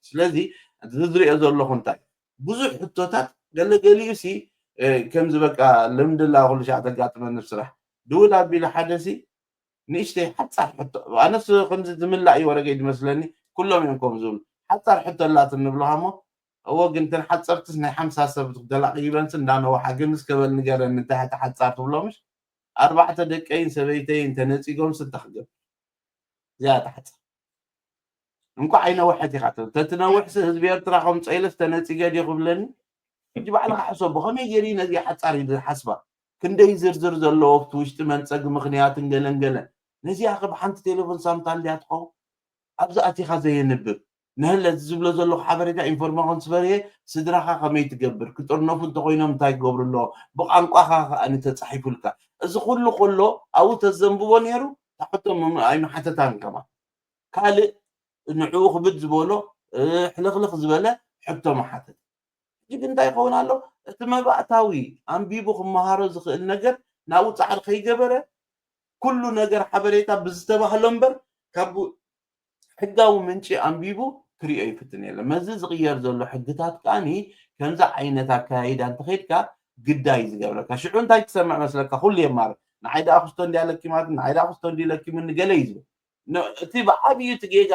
ስለዚ ዝዝሪኦ ዘለኹ እንታይ ብዙሕ ሕቶታት ገለገሊኡ ሲ ከምዚ በቃ ልምድላ ኩሉ ሻዕ ተጋጥመኒ ስራሕ ድውል ኣቢሉ ሓደ ሲ ንእሽተይ ሓፃር ሕቶ ኣነስ ከምዚ ዝምላእ እዩ ወረገይ ዝመስለኒ። ኩሎም እዮም ከም ዝብሉ ሓፃር ሕቶ ኣላት እንብልኻ እሞ እዎ ግን ተን ሓፀርትስ ናይ ሓምሳ ሰብ ተላቂበንስ እንዳነውሓ ግን እስከበል ንገረኒ እንታይ ሓፃር ትብሎምሽ ኣርባዕተ ደቀይን ሰበይተይን ተነፂጎም ስታክገብ እዚኣ ተሓፃር እንኳዕ ኣይነውሐት ኢኻ ተትነውሕሲ ህዝቢ ኤርትራ ከም ፀይለስ ተነፂገ ዲ ክብለኒ ሕጂ ባዕልካ ሕሰቦ ከመይ ገይሩ ነዚ ሓፃር ኢሉ ዝሓስባ ክንደይ ዝርዝር ዘለዎ ኣብቲ ውሽጢ መንፀግ ምክንያትን ገለን ገለን ነዚኣ ከብ ሓንቲ ቴሌፎን ሳምታ እንድያ ትኸውን ኣብዚ ኣቲኻ ዘየንብብ ንህለ እዚ ዝብሎ ዘለኹ ሓበሬታ ኢንፎርማ ኮንስፈርየ ስድራኻ ከመይ ትገብር ክጥርነፉ እንተኮይኖም እንታይ ክገብሩ ኣለዎ ብቋንቋኻ ከኣ ተፃሒፉልካ እዚ ኩሉ ከሎ ኣብኡ ተዘንብቦ ነይሩ ታሕቶም ኣይመሓተታን ከማ ካልእ ንዕኡ ክብድ ዝበሎ ሕልኽልኽ ዝበለ ሕቶ መሓተት ሕጂ ግን እንታይ ይኸውን ኣሎ እቲ መባእታዊ ኣንቢቡ ክመሃሮ ዝኽእል ነገር ናብኡ ፃዕሪ ከይገበረ ኩሉ ነገር ሓበሬታ ብዝተባህሎ እምበር ካብ ሕጋዊ ምንጪ ኣንቢቡ ክሪኦ ይፍትን የለን መዚ ዝቕየር ዘሎ ሕግታት ከዓኒ ከምዚ ዓይነት ኣካያይዳ እንተኸይድካ ግዳይ ዝገብረካ ሽዑ እንታይ ትሰምዕ መስለካ ኩሉ የማር ንዓይ ደኣ ክስቶ እንዲያ ለኪማት ንዓይ ደኣ ክስቶ እንዲ ለኪምኒ ገለ እዩ ዝብል እቲ ብዓብዩ እቲ ጌጋ